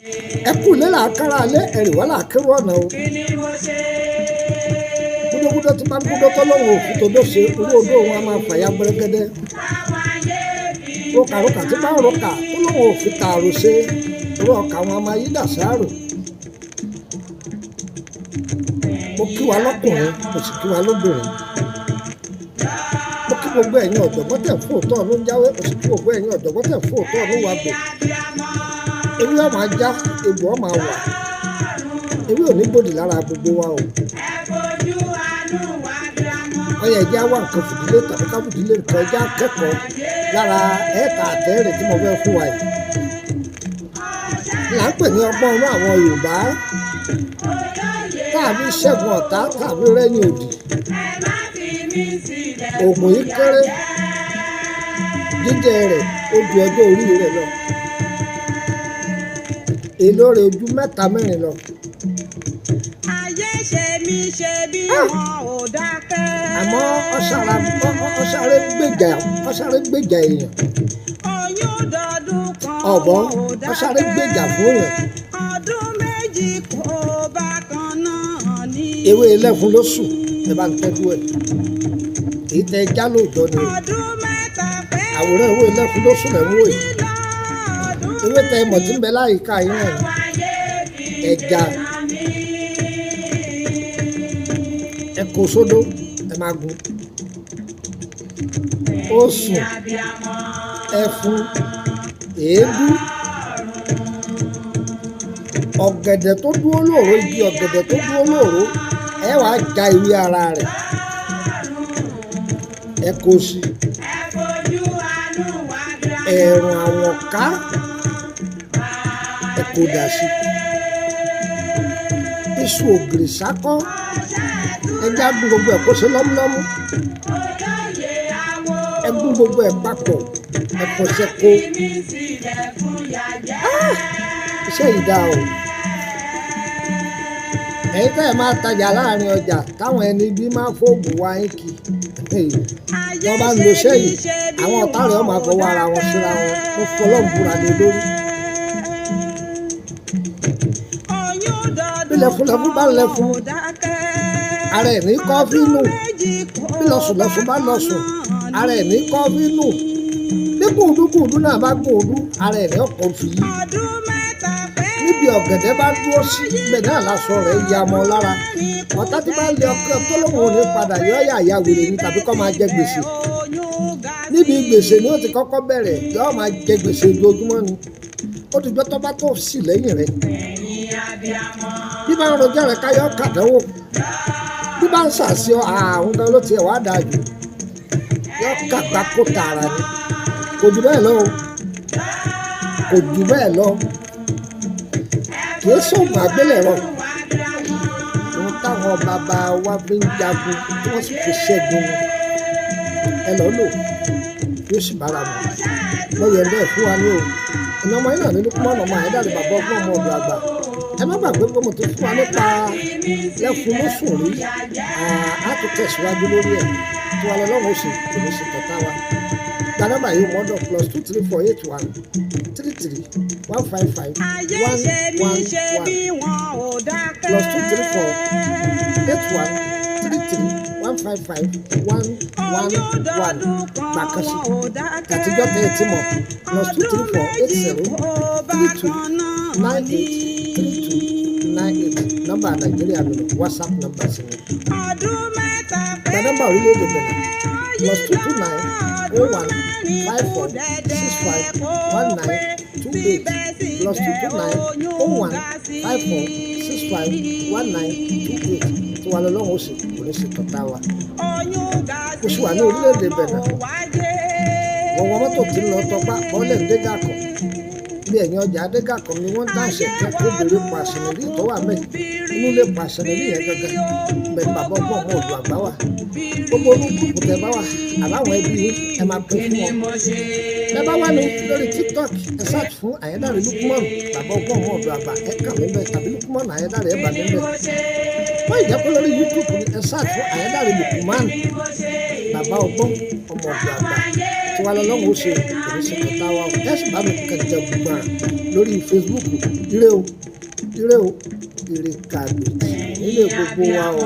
Ẹ kú lé làákàrà alẹ́ ẹ̀rì wá làákérò ọ̀nà o. Gúdógúdó tí bá ń gúdó tọ́lọ́run òfin tó dóṣe owó odó wọn a máa fàya gbẹrẹgẹdẹ. Rokàrokà tí bá ń rokà tọ́lọ́run òfin tààrò ṣe owó ọkà wọn a máa yí dà sáàrò. Mo kí wa lọ́kùnrin, mo sì kí wa lóbìnrin. Mo kí gbogbo ẹ̀yin ọ̀jọ̀gbọ́n tẹ̀ fún òótọ́ ló ń jáwé, mo sì kí gbogbo ẹ̀yin ọ̀jọ̀gbọ́n tẹ̀ fún òótọ́ ló wà gbò. Ewé ọmọ ajá, egbò ọmọ àwà. Ewé ò ní gbòdì lára gbogbo wa o. Ọyẹ ẹja wá nǹkan fìdílé tàbí ká fìdílé nǹkan ẹja kẹ́kọ̀ọ́ lára ẹ̀ka àtẹ́rẹ̀ tí mo fẹ́ fún wa yìí. Là ń pè ní ọgbọ́n inú àwọn Yorùbá tàbí ṣẹ́gun ọ̀tá tàbí rẹ́yìn òdì. Oògùn yìí kéré, jíjẹ rẹ̀ ó ju ọjọ́ orí rẹ̀ lọ. Èlò rẹ̀ ojú mẹ́ta mẹ́rin lọ. Ayé ṣe mí ṣe bí wọn ò dákẹ́. Àmọ́ ọ̀sáré gbèjà èèyàn. Oyún dọdún kan ọ̀bọ wọn ò dákẹ́. Ọ̀sáré gbèjà fún èèyàn. Ọdún méjì kò bá kan náà ní. Ewé ẹlẹ́fun ló sùn, ẹ bá ń tọ́jú ẹ̀. Èyí tẹ já lóòjọ́ ni o. Ọdún mẹ́ta pé Àwòrán ewé ẹlẹ́fun ló sùn lẹ̀ ń wò yìí. lọ́dún Ewé tẹ mọ̀ tí ń bẹ láyìíká yín náà ni. Ẹja ẹ kó sódó ẹ máa gun. Ó sùn, ẹfun, èédú, ọ̀gẹ̀dẹ̀ tó dúró lóòró, igi ọ̀gẹ̀dẹ̀ tó dúró lóòró, ẹ wàá ja ewé ara rẹ̀, ẹ kó sí. Ẹ̀rùn àwọ̀ká ẹ kó dà sí. Iṣu ògìrì sákọ́, ẹja gún gbogbo ẹ̀ kó ṣe lọ́múlọ́mú. Ẹ gún gbogbo ẹ̀ papọ̀, ẹ fọṣẹ kó. Iṣẹ́ yìí dáa o. Ẹ̀yin tẹ́ ẹ máa tajà láàrin ọjà táwọn ẹni bí máa fóògùn wá yín kì. Wọ́n bá ń lo iṣẹ́ yìí, àwọn ọ̀tá rẹ̀ máa fọwọ́ ara wọn síra wọn. Mo fọlọ́run búra lé lórí. Bí lẹ́fúnlẹ́fún bá lẹ́fún, ara ẹ̀ ní kọ́fí nù. Bí lọ́sùnlọ́sùn bá lọ́sùn, ara ẹ̀ ní kọ́fí nù. Bí kùndúkùndú náà bá kùndú, ara ẹ̀ ní ọkọ̀ fi yí. Ọdún mẹ́ta pé Níbi ọ̀gẹ̀dẹ̀ bá dúró sí, ibẹ̀ náà lásọ rẹ̀ ya mọ́ lára. Ọ̀tá tí bá ń lé ọkọ tó lóun ò ní padà yọ yà ya wèrè ni tàbí kó máa jẹ gbèsè. oyún ga sí. Níbi gbèsè ni ó ti kọ́kọ́ bẹ̀rẹ̀, yọ máa jẹ gbèsè ojoojúmọ́ ni. Ó ti gbọ́ tó bá tó sì lẹ́yìn rẹ̀. Bí bá ń rojọ́ rẹ̀ káyọ̀ kàdánwò. Bí bá ń sàṣọ àrùn gan ló tiẹ̀ wá dáa jù. Yọ kàgbá kó tààrà ni. Kò jù bẹ́ẹ̀ lọ o. Kò jù bẹ́ẹ̀ lọ. Kì í sóògùn àgbélẹ̀rọ. Ohun táwọn bàbá wa fi ń jagun tí wọ́n sì fi ṣẹ́gun ni. Ẹ lọ́ lò yóò sì bára mu. Mo yọ̀ǹda ẹ̀ fún wa ní o. Ẹ̀yin ọmọ yín náà ní Lukman ọmọ Ayédáre bàbá ọgbọ́n ọmọ ọ̀dọ̀ àgbà. Ẹ má gbàgbé pé mo ti fún wa nípa lẹ́fun lóṣùn rí. Á tún tẹ̀síwájú lórí ẹ̀. Tí wàá lọ lọ́wọ́ oṣù kò ní ṣe tọ̀tá wa. Gba nọ́mbà yìí mọ́dọ̀ +234 81 33 155 Ayé 1 ṣe mí 1 ṣe 1 bí wọn ò dákẹ́. +234 81 33 155 1 1 Oyún 1. dọdún kan Gbàkànṣe wọn ò dákẹ́. tàtijọ́ tẹ́ ẹ ti mọ̀ +234 80 32 98 32 98 nọ́mbà Nàìjíríà mi nù, WhatsApp nọ́mbà sí mi. Ọdún mẹ́ta pé Gba nọ́mbà orílẹ̀-èdè Benin +229 01 54 65 19 28 +229 01 54 65 19 28 tí wàá lọ lọ́wọ́ oṣù kò ní ṣe tọ́ta wa. oyún ga Mo sí sì wà ní orílẹ̀-èdè Benin. ọmọ wáyé. Wọ́n wọ mọ́tò tí ń lọ tọpá bọ́ọ̀lẹ̀ ń dégàkọ̀. Bí ẹ̀yìn ọjà adégàkọ̀ ni wọ́n ń dáṣẹ̀ kẹ́kọ̀ọ́ obìnrin pàṣẹ nílé tó wà mẹ́. Inú ilé pàṣẹ nílé yẹn gangan. Bẹ́ẹ̀ ni bàbá ọgbọ́n ọmọ ọ̀dọ̀ àgbà wà. Gbogbo olú gúrùpù tẹ bá wà, àbáwọn ẹbí yín ẹ máa pín fún wọn. Ẹ bá wá mi lórí TikTok, ẹ search fún Ayédáre Lukman, bàbá ọgbọ́n ọmọ ọ̀dọ̀ àgbà, ẹ kàn mí bẹ́ẹ̀ tàbí Lukman Ayédáre ẹ bà mí bẹ́ẹ̀. Wọ́n ìjẹ́ pé lórí YouTube ni ẹ search fún Ayédáre Lukman, bàbá ọgbọ́n ọmọ ọ̀dọ̀ àgbà. Tiwa lọ́lọ́run ó ṣe, kò ní ṣe kẹta wa o. Ẹ sì bá mi kẹjẹ gbọ̀n lórí Facebook. Ire o, ire o, ire kàbìtì nílé gbogbo wa o.